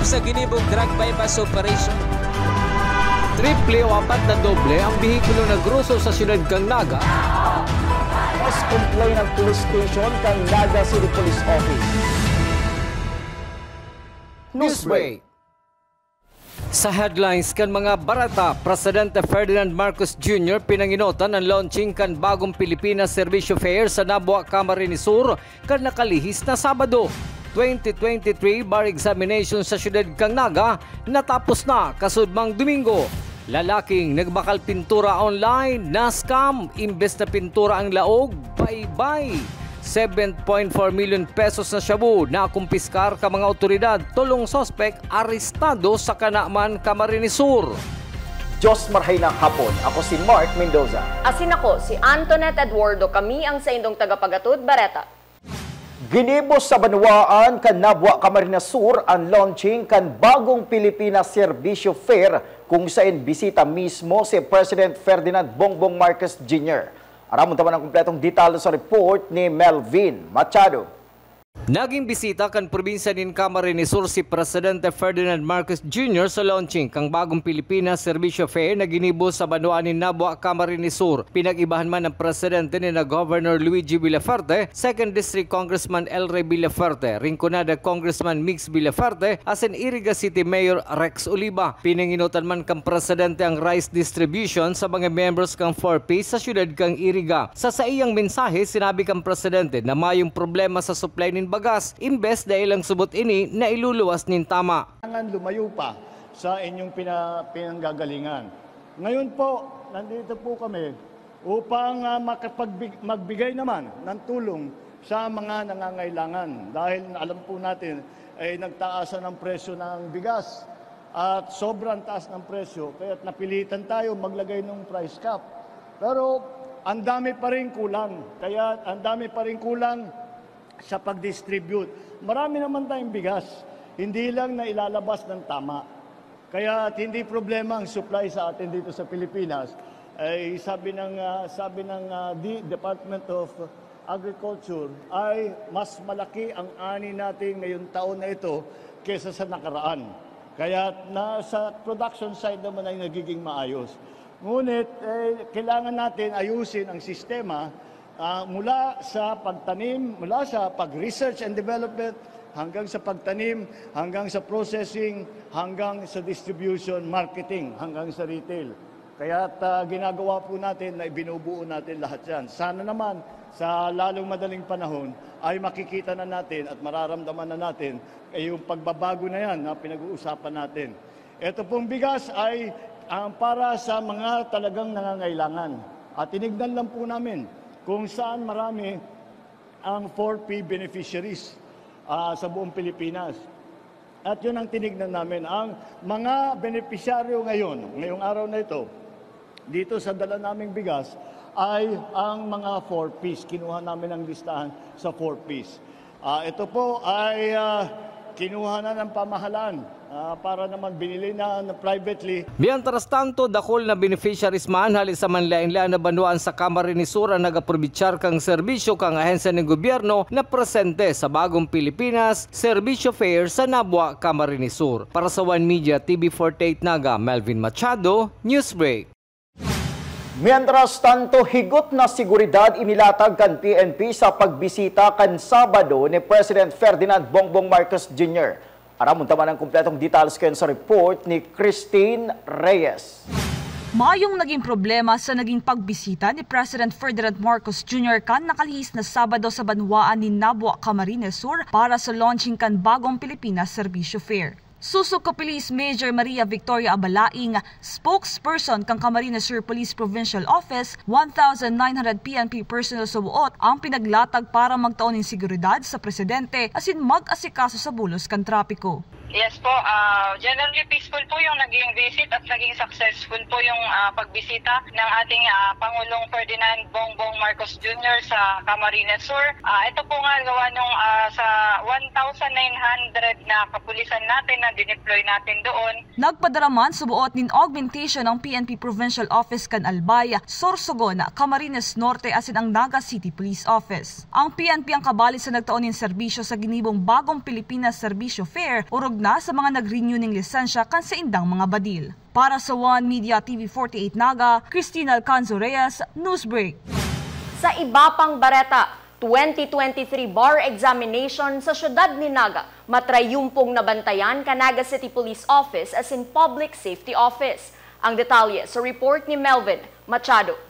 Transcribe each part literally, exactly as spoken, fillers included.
Sa ginibong drug buy-bust operation. Triple o apat na doble ang behikulo na groso sa siyudad kan Naga. Mas complain ang police station kan Naga City Police Office. Newsbreak. Sa headlines kan mga bareta, Presidente Ferdinand Marcos Junior pinanginotan ang launching kan bagong Pilipinas Serbisyo Fair sa Nabua, Camarines Sur, kan nakalihis na Sabado. Twenty twenty-three bar examination sa siyudad kan Naga natapos na kasudmang Domingo. Lalaking nagbakal pintura online, na-scam, imbes na pintura ang laog, baybay. Seven point four million pesos na shabu nakumpiskar kan mga awtoridad, tolong suspek arestado sa Canaman, Camarines Sur. Diyos marhay na hapon. Ako si Mark Mendoza. Asin ako, si Antoinette Eduardo. Kami ang saindong tagapagatod, Bareta. Ginibo sa banwaan kan Nabua, Camarines Sur, ang launching kan bagong Pilipinas Serbisyo Fair, kung sain bisita mismo si President Ferdinand Bongbong Marcos Junior. Aramon ta man ang kompletong detalye sa report ni Melvin Machado. Naging bisita kan probinsya nin Camarines Sur si Presidente Ferdinand Marcos Junior sa launching kan bagong Pilipinas Serbisyo Fair na ginibo sa banwaan nin Nabua, Camarines Sur. Pinag-ibahan man ang presidente ni na Governor Luigi Villafuerte, Second District Congressman El Rey Villafuerte, Rinconada Congressman Migs Villafuerte, asin Iriga City Mayor Rex Oliva. Pinanginotan man kan presidente ang rice distribution sa mga members kan four Ps sa siyudad kan Iriga. Sa saiyang mensahe, sinabi kan presidente na mayong problema sa supply nin bagas, imbes na ilang subot ini na iluluwas nin tama. Kailangan lumayo pa sa inyong pina-, pinanggagalingan. Ngayon po, nandito po kami upang, ah, makapagbig-, magbigay naman ng tulong sa mga nangangailangan. Dahil alam po natin, ay nagtaasan ang presyo ng bigas at sobrang taas ng presyo, kaya't napilitan tayo maglagay ng price cap. Pero ang dami pa rin kulang, kaya ang dami pa rin kulang sa pag-distribute. Marami naman tayong bigas, hindi lang na ilalabas ng tama. Kaya at hindi problema ang supply sa atin dito sa Pilipinas. Ay sabi ng, ah, sabi ng, ah, di-, Department of Agriculture, ay mas malaki ang ani natin ngayong taon na ito kesa sa nakaraan. Kaya na, sa production side naman ay nagiging maayos. Ngunit, eh, kailangan natin ayusin ang sistema, ah, mula sa pagtanim, mula sa pag-research and development, hanggang sa pagtanim, hanggang sa processing, hanggang sa distribution, marketing, hanggang sa retail. Kaya at, ah, ginagawa po natin na ibinubuo natin lahat yan. Sana naman, sa lalong madaling panahon, ay makikita na natin at mararamdaman na natin, eh, yung pagbabago na yan na pinag-uusapan natin. Ito pong bigas ay, ah, para sa mga talagang nangangailangan. At tinignan lang po namin kung saan marami ang four P beneficiaries, ah, sa buong Pilipinas. At yun ang tinignan namin. Ang mga benepisyaryo ngayon, ngayong araw na ito, dito sa dala naming bigas, ay ang mga four Ps. Kinuha namin ang listahan sa four Ps. Ah, ito po ay, ah, kinuha na ng pamahalaan, ah, para naman binili na, na privately. Mientras tanto, dakul na beneficiaries man hali sa manlaen-laen na banwaan sa Camarines Sur ang nag-aprovechar kan serbisyo kan ahensya nin gobyerno na presente sa Bagong Pilipinas Serbisyo Fair sa Nabua, Camarines Sur. Para sa One Media, T V forty-eight Naga, Melvin Machado, Newsbreak. Mientras tanto, higot na seguridad inilatag kan P N P sa pagbisita kan Sabado ni President Ferdinand Bongbong Marcos Junior. Aramon ta man ang kompletong details kayon sa report ni Christine Reyes. Mayong naging problema sa naging pagbisita ni President Ferdinand Marcos Junior kan nakalihis na Sabado sa banwaan nin Nabua, Camarines Sur para sa launching kan bagong Pilipinas Serbisyo Fair. Susog ki Police Major Maria Victoria Abalaing, spokesperson kan Camarines Sur Police Provincial Office, one thousand nine hundred P N P personnel sa Woot ang pinaglatag para magtao nin seguridad sa presidente asin mag-asikaso sa bulos kan trapiko. Yes po, ah, generally peaceful po yung naging visit at naging successful po yung, ah, pagbisita ng ating, ah, Pangulong Ferdinand Bongbong Marcos Junior sa Camarines Sur. Ah, ito po nga, gawa nung, ah, sa one thousand Sa nine hundred na kapulisan natin na dineploy natin doon. Nagpadara man sa buot nin augmentation ang P N P Provincial Office kan Albay, Sorsogon, Camarines Norte asin ang Naga City Police Office. Ang P N P ang kabali sa nagtao nin serbisyo sa ginibong Bagong Pilipinas Serbisyo Fair, orog na sa mga nag-renew ning lisensya kan saindang mga badil. Para sa One Media T V forty-eight Naga, Christina Alcanzo Reyes, Newsbreak. Sa iba pang bareta, twenty twenty-three bar examination sa siyudad ni Naga, matrayumpong nabantayan kan Naga City Police Office asin Public Safety Office. Ang detalye sa report ni Melvin Machado.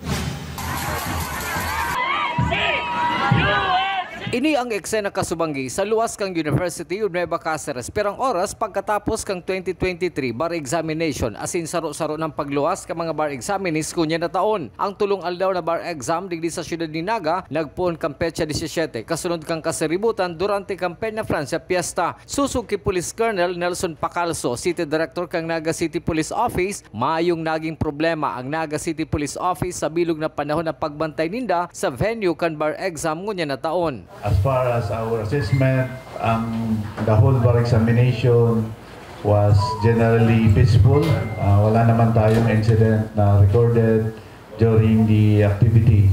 Ini ang eksena kasubanggi sa luwas kan University of Nueva Caceres, pirang oras pagkatapos kan twenty twenty-three bar examination, asin saro-saro nang pagluwas kan mga bar examinees ngunyan na taon. Ang tolong aldaw na bar exam digdi sa siyudad ni Naga nagpoon kan petsa disisiete, kasunod kan kasaributan durante kan Peñafrancia Fiesta. Sosog ki Police Colonel Nelson Pacalso, City Director kan Naga City Police Office, mayong naging problema ang Naga City Police Office sa bilog na panahon na pagbantay ninda sa venue kan bar exam ngunyan na taon. As far as our assessment, ang the whole bar examination was generally peaceful. Ah, wala naman tayong incident na recorded during the activity.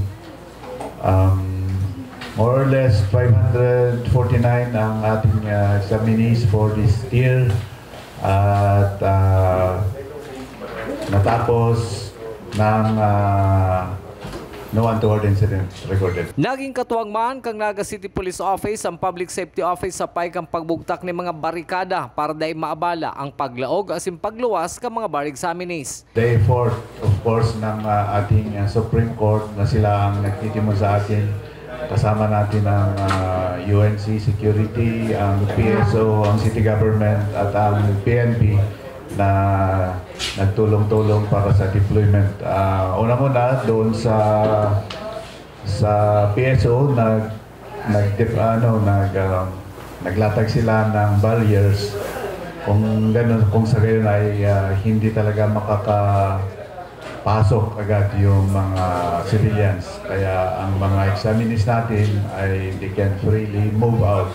Um, more or less five hundred forty-nine ang ating, ah, examinees for this year. At, ah, natapos ng, ah, no untoward incident recorded. Naging katuwang man kan Naga City Police Office ang Public Safety Office sa paikang pagbugtak nin mga barikada para dai maabala ang paglaog asin pagluwas kan mga bar examinees. The effort, of course, ng, ah, ating, ah, Supreme Court na sila ang nagtitimon sa atin. Kasama natin ang, ah, U N C Security, ang P S O, ang City Government, at ang P N P na nagtulong-tulong para sa deployment. Ah, unang-una, doon sa, sa P S O, nag, nag, ano, nag, ah, naglatag sila ng barriers. Kung ganun, kung sa gayon ay, ah, hindi talaga makakapasok agad yung mga civilians. Kaya ang mga examinees natin ay they can freely move out,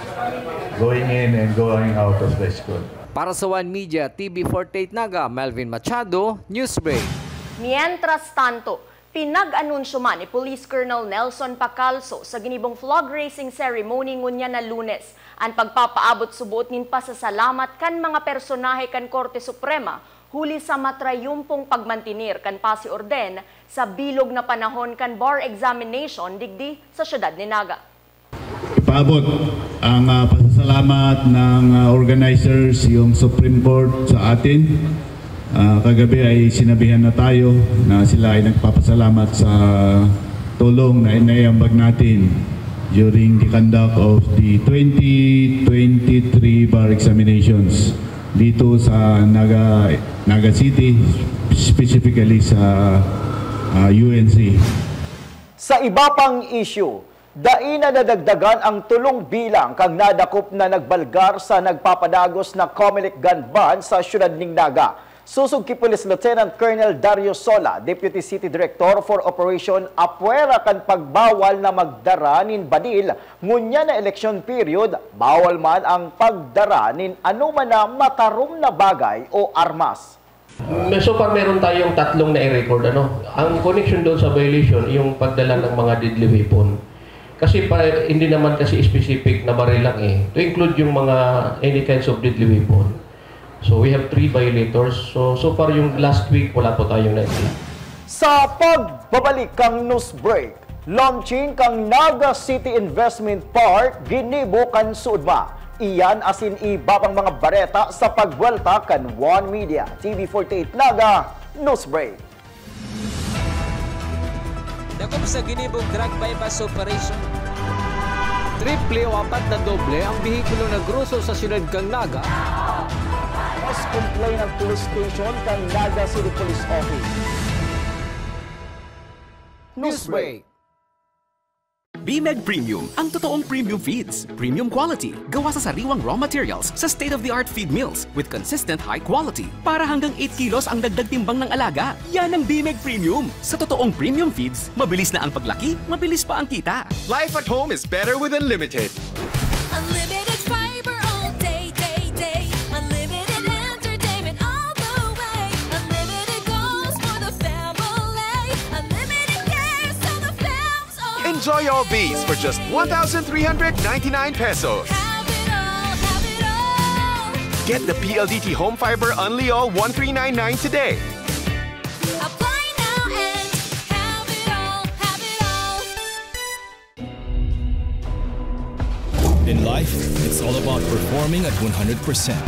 going in and going out of the school. Para sa One Media, T V forty-eight Naga, Melvin Machado, Newsbreak. Mientras tanto, pinag-anunsyo man ni Police Colonel Nelson Pacalso sa ginibong flag raising ceremony ngunyan na Lunes an pagpapaabot subot nin pasasalamat kan mga personahe kan Korte Suprema huli sa matrayumpong pagmantener kan pasi orden sa bilog na panahon kan bar examination digdi sa siyudad ni Naga. Ipaabot ang, ah, pasasalamat ng, ah, organizers, yung Supreme Court sa atin. Ah, kagabi ay sinabihan na tayo na sila ay nagpapasalamat sa tulong na inaiambag natin during the conduct of the twenty twenty-three bar examinations dito sa Naga, Naga City, specifically sa, ah, U N C. Sa iba pang issue, dai na nadagdagan ang tolong bilang kan nadakop na nagbalgar sa nagpapadagos na Comelec gun ban sa siyudad nin Naga. Sosog ki Police Lieutenant Colonel Dario Sola, Deputy City Director for Operation Apuera kan pagbawal na magdara nin badil ngunyan na election period, bawal man ang pagdara nin anoman na matarom na bagay o armas. May, so far, meron tayong tatlong na-record, ano. Ang connection doon sa violation, yung pagdala ng mga deadly weapon. Kasi pa, hindi naman kasi specific na baril lang eh. To include yung mga any kinds of deadly weapon. So we have three violators. So, so far yung last week, wala po tayong na-, Sa pagbabalik kang news break, launching kang Naga City Investment Park, ginibo kan SUDMA. Iyan asin iba pang mga bareta sa pagbuwelta kan One Media, T V forty-eight Naga, News Break. Dakop sa ginibong drug buy-bust operation. Triple o apat na doble ang behikulong nagroso sa siyudad kan Naga. Mas complaint ang police station kan Naga City Police Office. Newsbreak. Bimeg Premium, ang totoong premium feeds. Premium quality, gawa sa sariwang raw materials, sa state-of-the-art feed mills, with consistent high quality. Para hanggang eight kilos ang dagdag timbang ng alaga. Yan ang Bimeg Premium. Sa totoong premium feeds, mabilis na ang paglaki, mabilis pa ang kita. Life at home is better with Unlimited. Unlimited fiber Enjoy all these for just one thousand three hundred ninety-nine pesos. Have it all, have it all. Get the P L D T Home Fiber Unli All one three nine nine today. Apply now and have it all, have it all. In life, it's all about performing at one hundred percent,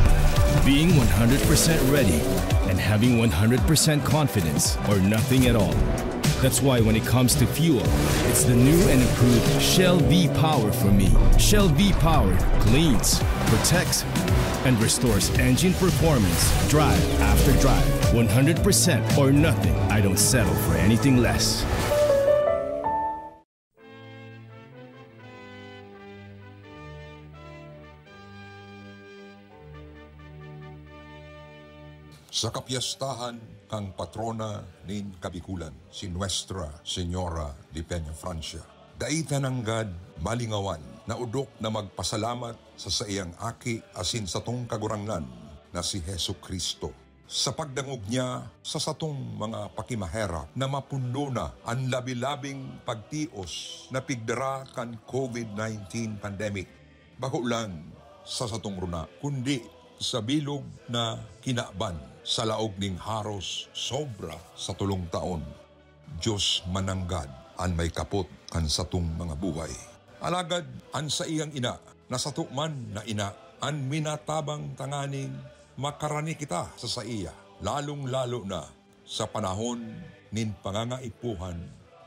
being one hundred percent ready, and having one hundred percent confidence or nothing at all. That's why when it comes to fuel, it's the new and improved Shell V-Power for me. Shell V-Power cleans, protects, and restores engine performance, drive after drive. One hundred percent or nothing. I don't settle for anything less. Sa kapyastahan kan patrona nin Kabikulan, si Nuestra Señora de Peña Francia, dai ta nanggad malingawan na odok na magpasalamat sa saiyang Aki asin satong Kagurangnan na si Jesu-Cristo, sa pagdangog niya sa satong mga pakimaherak na mapundo na an labi-labing pagtios na pigdara kan COVID nineteen pandemic. Bako lang sa satong runa, kundi sa bilog na kinaban sa laog nin haros sobra sa tolong taon. Dios mananggad an may kapot kan satong mga buhay. Alagad an saiyang ina, na sato man na ina, an minatabang tanganing makarani kita sa saiya, lalong-lalo na sa panahon nin pangangaipuhan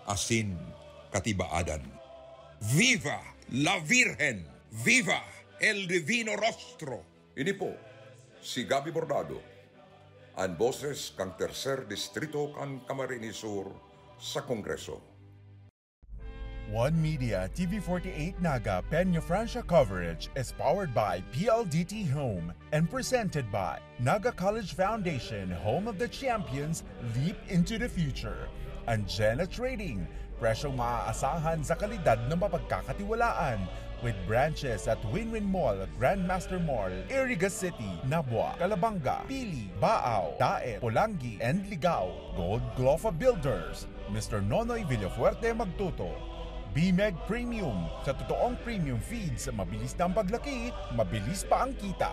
asin katibaadan. Viva la Virgen! Viva el Divino Rostro! Ini po si Gabby Bordado, an boses kan Tercer Distrito kan Camarines Sur sa Kongreso. One Media, T V forty-eight Naga, Peña Francia coverage is powered by P L D T Home and presented by Naga College Foundation, home of the champions, leap into the future. Anjena Trading, presyong maaasahan sa kalidad na mapagkakatiwalaan. With branches at Win-Win Mall, Grandmaster Mall, Iriga City, Nabua, Calabanga, Pili, Baao, Daet, Polangui, and Ligao. Gold Glofa Builders, Mister Nonoy Villafuerte Magtuto. B-Meg Premium, sa totoong premium feeds, mabilis na ang paglaki, mabilis pa ang kita.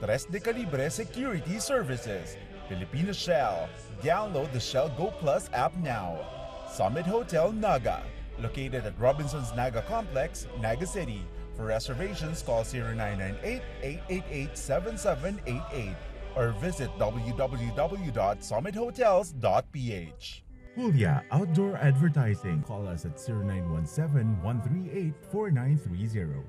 Tres de Calibre Security Services, Filipino Shell. Download the Shell Go Plus app now. Summit Hotel Naga, located at Robinson's Naga Complex, Naga City. For reservations, call zero nine nine eight, eight eight eight, seven seven eight eight or visit w w w dot summit hotels dot p h. Hulya Outdoor Advertising. Call us at zero nine one seven, one three eight, four nine three zero.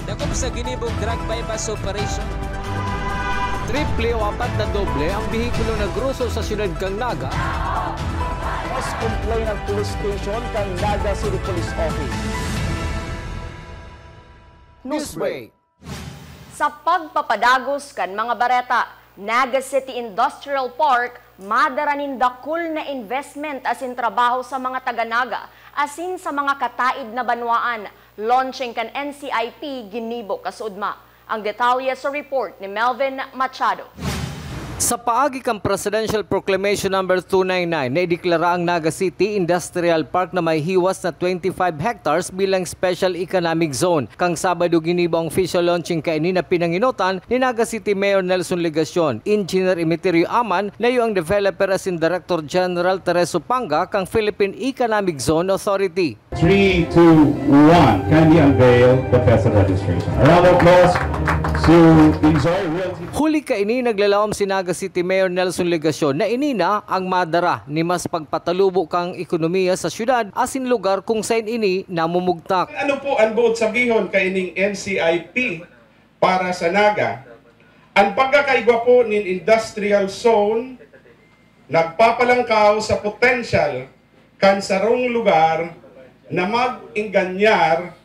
Dakop sa ginibong drug buy-bust operation. Triple o apat na doble ang behikulo na groso sa siyudad kan Naga. Mas complaint ang police station kan Naga City Police Office. Newsbreak. Sa pagpapadagos kan mga bareta, Naga City Industrial Park madara nin dakul na investment asin trabaho sa mga taga-Naga asin sa mga kataed na banwaan. Launching kan N C I P ginibo kasuodma. Ang detalye sa report ni Melvin Machado. Sa paagi kan Presidential Proclamation Number two nine nine, naideklara ang Naga City Industrial Park na may hiwas na twenty-five hectares bilang Special Economic Zone. Kan Sabado, ginibo ang official launching kaini na pinangenotan ni Naga City Mayor Nelson Legacion. Engineer Emeterio Aman, na iyo ang developer asin Director General Tereso Panga kan Philippine Economic Zone Authority. Three, two, one. Kindly unveil the festa registration. A round of applause to Inzoy Realty. Huli kaini, naglalawom si Naga City Mayor Nelson Legacion na ini na ang madara ni mas pagpatalubo kan ekonomiya sa siyudad asin lugar kung saen ini namumugtak. Ano po ang buot sabihon kaining N C I P para sa Naga? Ang pagkakaigwa po nin industrial zone nagpapalangkaw sa potensyal kan sarong lugar na mag-enganyar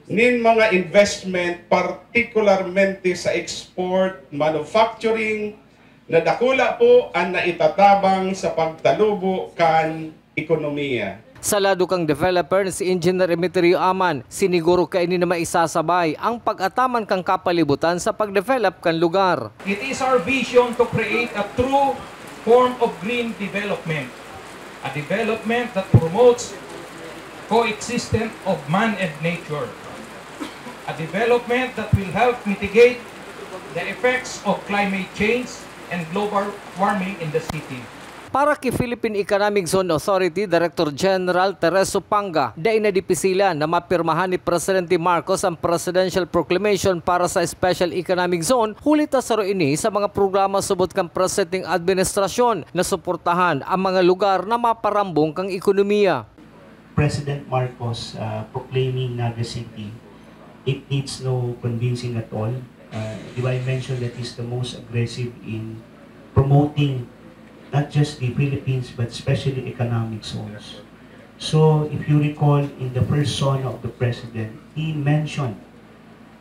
nin mga investment, partikularmente sa export, manufacturing, na dakula po an naitatabang sa pagtalubo kan ekonomiya. Sa lado kan developer na si Engineer Emeterio Aman, siniguro kaini na maisasabay ang pag-ataman kan kapalibutan sa pagdevelop kan lugar. It is our vision to create a true form of green development, a development that promotes coexistence of man and nature, a development that will help mitigate the effects of climate change and global warming in the city. Para ki Philippine Economic Zone Authority Director General Tereso Panga, dai na dipisila na mapirmahan ni Presidente Marcos ang Presidential Proclamation para sa Special Economic Zone, huli ta saro ini sa mga programa subot kan presenteng administrasyon na suportahan ang mga lugar na maparambong kan ekonomiya. President Marcos uh, proclaiming Naga City, it needs no convincing at all. Uh, di ba I mentioned that he's the most aggressive in promoting not just the Philippines but especially economic zones. So if you recall, in the persona of the President, he mentioned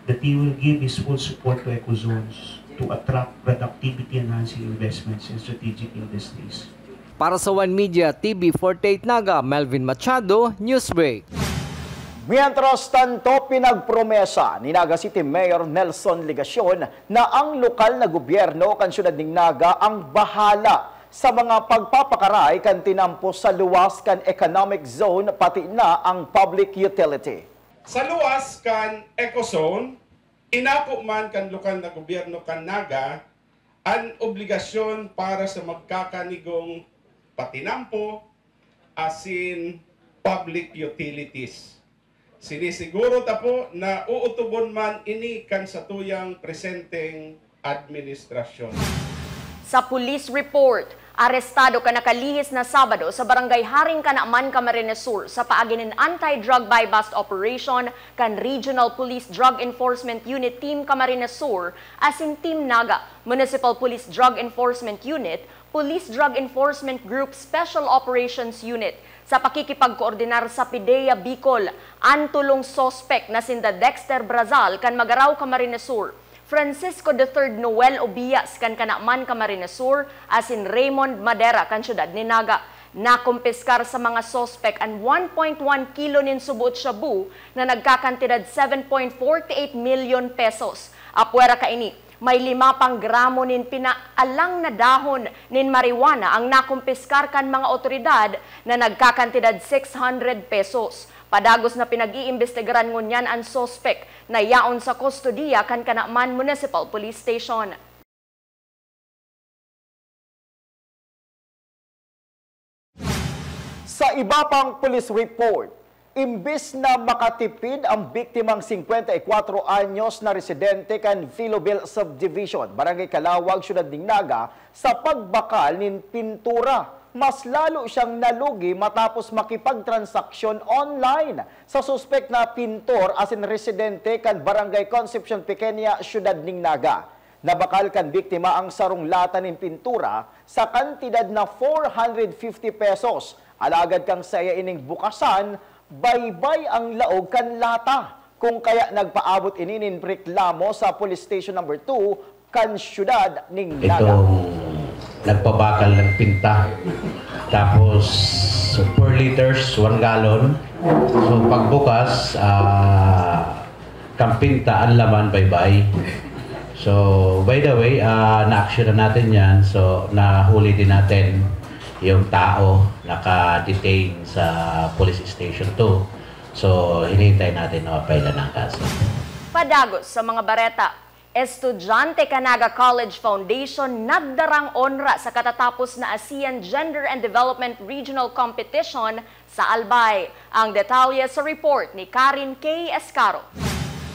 that he will give his full support to eco zones to attract productivity-enhancing investments in strategic industries. Para sa One Media, T V forty-eight Naga, Melvin Machado, Newsbreak. Mientras tanto, pinagpromesa ni Naga City Mayor Nelson Legacion na ang lokal na gobyerno kan siyudad ning Naga ang bahala sa mga pagpapakaray kan tinampo sa luwas kan economic zone pati na ang public utility. Sa luwas kan eco zone, inako man kan lokal na gobyerno kan Naga an obligasyon para sa magkakanigong patinampo asin public utilities. Sinisiguro ta po na uutubon man ini kan satuyang presenteng administrasyon. Sa police report, arestado kan nakalihis na Sabado sa Barangay Haring Canaman, Camarines Sur, sa paagi nin anti-drug buy-bust operation kan Regional Police Drug Enforcement Unit Team Camarines Sur asin Team Naga, Municipal Police Drug Enforcement Unit, Police Drug Enforcement Group Special Operations Unit, sa pakikipagkoordinar sa PDEA Bicol. An tolong suspek na sinda Dexter Brazal kan Magarao, Camarines Sur, Francisco the Third Noel Obias kan Canaman, Camarines Sur, asin Raymond Madera kan siyudad nin Naga. Nakumpiskar sa mga suspek an one point one kilo nin suboot shabu na nagkakantidad seven point forty eight milyon pesos. Apwera kaini, may lima pang gramo nin pinaalang na dahon nin marijuana ang nakumpiskar kan mga otoridad na nagkakantidad six hundred pesos. Padagos na pinag-iimbestigaran ngunyan an suspek na yaon sa kustodiya kan Canaman Municipal Police Station. Sa iba pang police report, imbis na makatipid ang biktimang singkwenta y kwatro anyos na residente kan Filobel Subdivision, Barangay Calawag, Siyudad nin Naga, sa pagbakal nin pintura, mas lalo siyang nalugi matapos makipagtransaksyon online sa suspek na pintor asin residente kan Barangay Concepcion Pequeña, Siyudad nin Naga. Nabakal kan biktima ang sarong lata nin pintura sa kantidad na four hundred fifty pesos. Alagad kan saiya ining bukasan, baybay ang laog kan lata. Kung kaya nagpaabot ini nin reklamo sa Police Station Number two kan siyudad nin Naga. Itong nagpabakal ng pinta. Tapos, four liters, one gallon. So, pagbukas, ah, kan pinta, ang laman, baybay. So, by the way, ah, na-action na natin yan. So, nahuli din natin yung tao naka-detain sa Police Station two. So, hinihintay natin na mapailan ang kaso. Padagos sa mga bareta, estudyante kan Naga College Foundation nagdarang onra sa katatapos na ASEAN Gender and Development Regional Competition sa Albay. Ang detalye sa report ni Karen K. Escaro.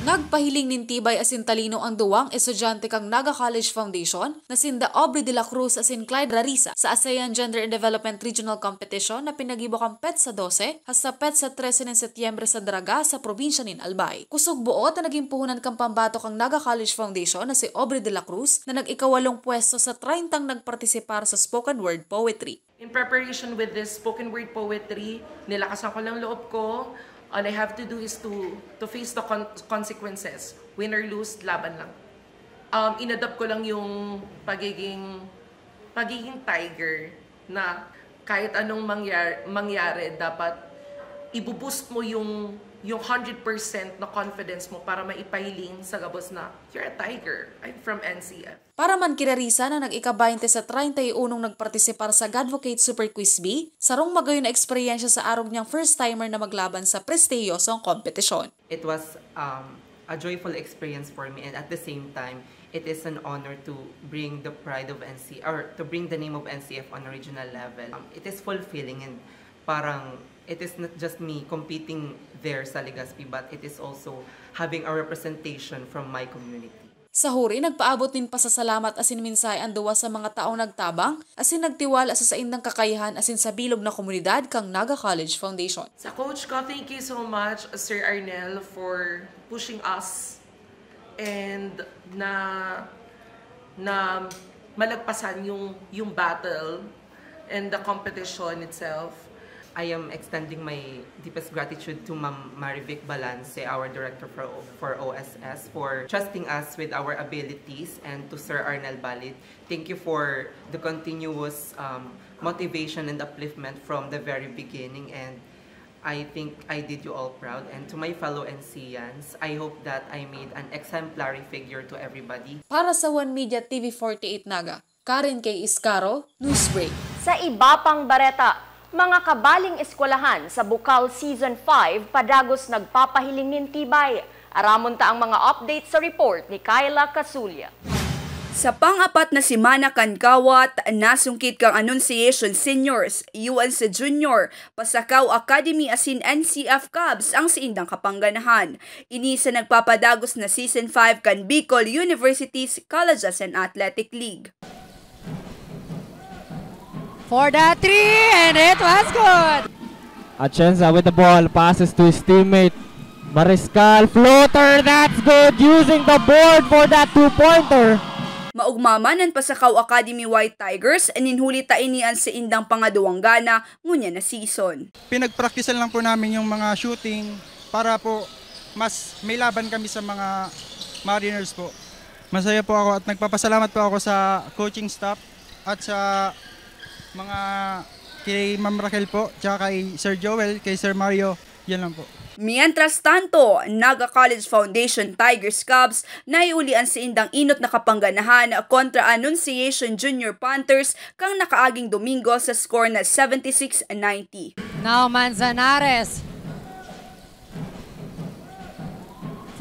Nagpahiling nin tibay asin talino ang duwang estudyante kan Naga College Foundation na sinda Aubrey de la Cruz asin Clyde Rarisa sa ASEAN Gender and Development Regional Competition na pinagibo kan petsa dose hasta petsa trese nin Setyembre sa Daraga sa probinsya nin Albay. Kusog buot na naging puhunan kan pambato kan Naga College Foundation na si Aubrey de la Cruz na nag-ikawalong pwesto sa treyntang nagpartisipar sa spoken word poetry. In preparation with this spoken word poetry, nilakasan ko lang loob ko. All I have to do is to to face the con- consequences. Win or lose, laban lang. Um, inadapt ko lang yung pagiging pagiging tiger na kahit anong mangyari, mangyari dapat ibuboost mo yung yung hundred percent na confidence mo para maipahiling sa gabos na, "You're a tiger. I'm from N C F." Para man ki Rarisa na nag-ika-baynte sa treinta y unong nagpartisipar sa Gadvocate Super Quiz B, sarong magayon na eksperyensya sa arog niyang first-timer na maglaban sa prestihiyosong kompetisyon. It was um, a joyful experience for me, and at the same time, it is an honor to bring the pride of N C or to bring the name of N C F on a regional level. Um, it is fulfilling, and parang it is not just me competing there sa Legazpi, but it is also having a representation from my community. Sa huri, nagpaabot nin pasasalamat asin mensahe an duwa sa mga taong nagtabang asin nagtiwala sa saindang kakayahan asin sa bilog na komunidad kan Naga College Foundation. Sa coach ko, thank you so much, Sir Arnel, for pushing us and na na malagpasan yung yung battle and the competition itself. I am extending my deepest gratitude to Ma'am Marivic Balance, our director for, for O S S, for trusting us with our abilities, and to Sir Arnel Balid. Thank you for the continuous um, motivation and upliftment from the very beginning, and I think I did you all proud. And to my fellow N C Ians, I hope that I made an exemplary figure to everybody. Para sa One Media T V forty-eight Naga, Karen K. Iscaro, Newsbreak. Sa iba pang bareta, mga kabaling eskwelahan sa Bukal Season five padagos nagpapahiling nin tibay. Aramon ta ang mga update sa report ni Kyla Casulla. Sa pang-apat na semana kan kawat, nasungkit kan Annunciation Seniors, U N C Junior, Pasakaw Academy asin N C F Cubs ang saindang kapangganahan. Ini sa nagpapadagos na Season five kan Bicol Universities Colleges and Athletic League. For the three, and it was good! Atienza with the ball, passes to his teammate. Mariscal, floater, that's good! Using the board for that two-pointer. Maogma man an Pasakaw Academy White Tigers, nin huli ta ini an saindang pangaduwang gana ngunyan na season. Pinagpraktisan lang po namin yung mga shooting para po mas may laban kami sa mga Mariners po. Masaya po ako at nagpapasalamat po ako sa coaching staff at sa mga kay Ma'am Raquel po, tsaka kay Sir Joel, kay Sir Mario. Yan lang po. Mientras tanto, Naga College Foundation Tigers Cubs naiuli an saindang inot na kapangganahan kontra Annunciation Junior Panthers kan nakaaging Domingo sa score na seventy-six ninety. Now Manzanares.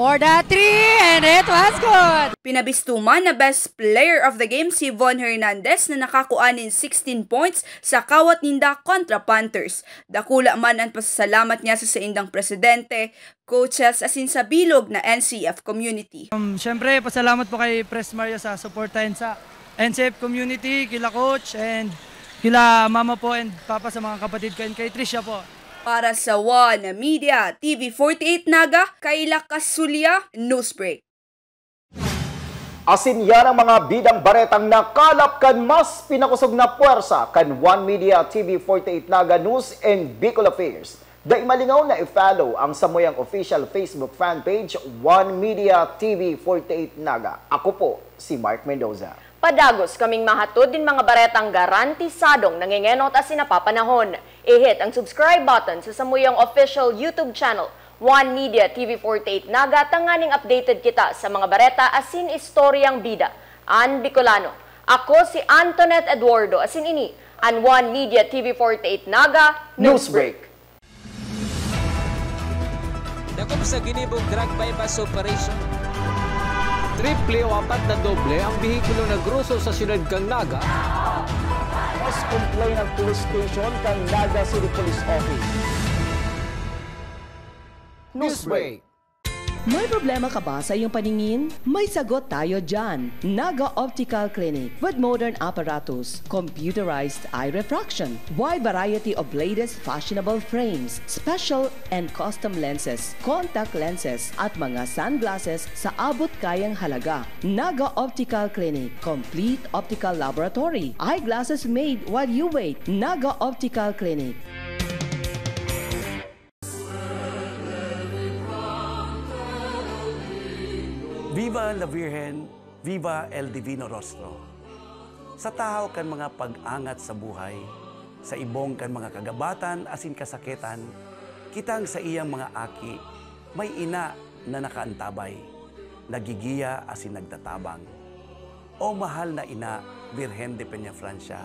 For the three, and it was good! Pinabisto man na best player of the game si Von Hernandez na nakakua nin sixteen points sa kawat ninda kontra Panthers. Dakula man an pasasalamat niya sa saindang presidente, coaches asin sa bilog na N C F community. Um, Siyempre, pasalamat po kay Pres Mario sa suporta and sa N C F community, kila coach and kila mama po and papa sa mga kapatid ko and kay Tricia po. Para sa One Media, T V forty-eight Naga, Kayla Casulia, Newsbreak. Asin yan ang mga bidang baretang nakalap kan mas pinakosog na puwersa kan One Media T V forty-eight Naga News and Bicol Affairs. Dai malingaw na i-follow ang samuyang official Facebook fan page, One Media T V forty-eight Naga. Ako po si Mark Mendoza. Padagos kaming mahatod nin mga baretang garantisadong nangengenot asin napapanahon. I-hit ang subscribe button sa samuyang official YouTube channel, One Media T V forty-eight Naga, tanganing updated kita sa mga bareta asin istoryang bida an Bicolano. Ako si Antoinette Eduardo, asin ini an One Media T V forty-eight Naga Newsbreak. Dakop sa ginibong drug buy-bust operation. Triple o apat na doble ang behikulo na groso sa siyudad kan Naga. Mas complain ang police station kan Naga City Police Office. Newsbreak. May problema ka ba sa iyong paningin? May sagot tayo dyan. Naga Optical Clinic with modern apparatus, computerized eye refraction, wide variety of latest fashionable frames, special and custom lenses, contact lenses, at mga sunglasses sa abot kayang halaga. Naga Optical Clinic, complete optical laboratory, eyeglasses made while you wait. Naga Optical Clinic. Viva la Virgen, viva el Divino Rostro. Sa tahaw kan mga pag-angat sa buhay, sa ibong kan mga kagabatan asin kasakitan, Kitang saiyang mga aki, may ina na nakaantabay, nagigiya asin nagtatabang. O mahal na ina, Birhen de Peñafrancia,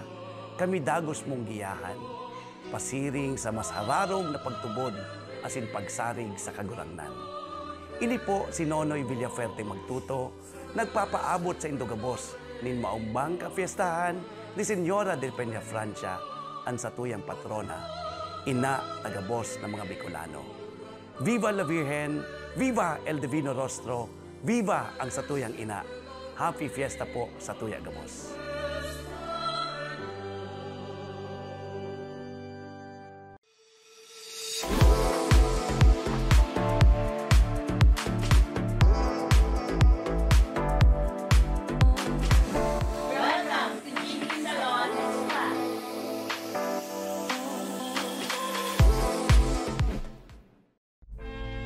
kami dagos mong giyahan, pasiring sa mas hararong na pagtubod asin pagsarig sa Kagurangnan. Ini po si Nonoy Villafuerte Magtuto, nagpapaabot saindo gabos nin maombang kapyestahan ni Señora de Peñafrancia, an satuyang patrona, ina ta gabos na mga Bicolano. Viva la Virgen! Viva El Divino Rostro! Viva ang satuyang ina! Happy Fiesta po satuya gabos!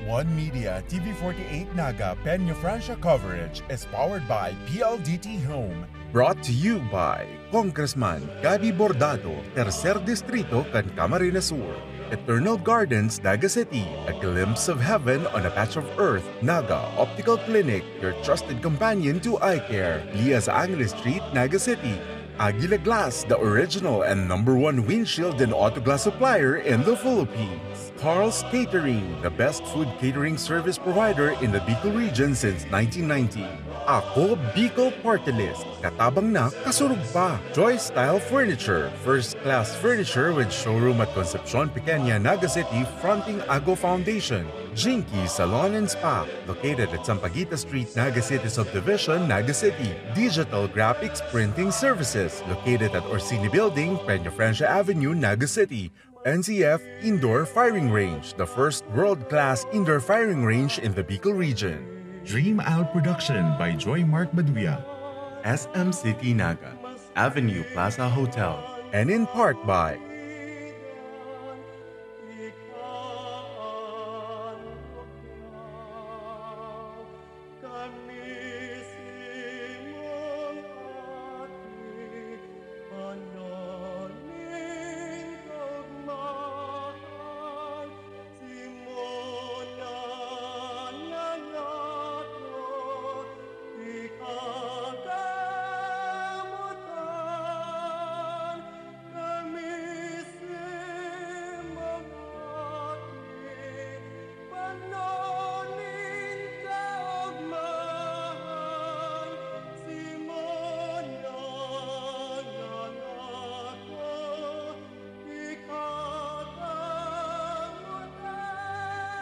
One Media, T V forty-eight Naga, Peñafrancia coverage is powered by P L D T Home. Brought to you by Congressman Gabby Bordado, Tercer Distrito kan Camarines Sur. Eternal Gardens, Naga City, a glimpse of heaven on a patch of earth. Naga Optical Clinic, your trusted companion to eye care. Lias Angeles Street, Naga City. Aguila Glass, the original and number one windshield and auto glass supplier in the Philippines. Carl's Catering, the best food catering service provider in the Bicol region since nineteen ninety. Ako Bicol Party List, katabang na, kasurog pa. Joy Style Furniture, first class furniture with showroom at Concepcion Pequeña, Naga City, fronting Ago Foundation. Jinky Salon and Spa, located at Sampaguita Street, Naga City Subdivision, Naga City. Digital Graphics Printing Services, located at Orsini Building, Peñafrancia Avenue, Naga City. N C F Indoor Firing Range, the first world-class indoor firing range in the Bicol region. Dream Out Production by Joy Mark Maduya. S M City Naga, Avenue Plaza Hotel. And in part by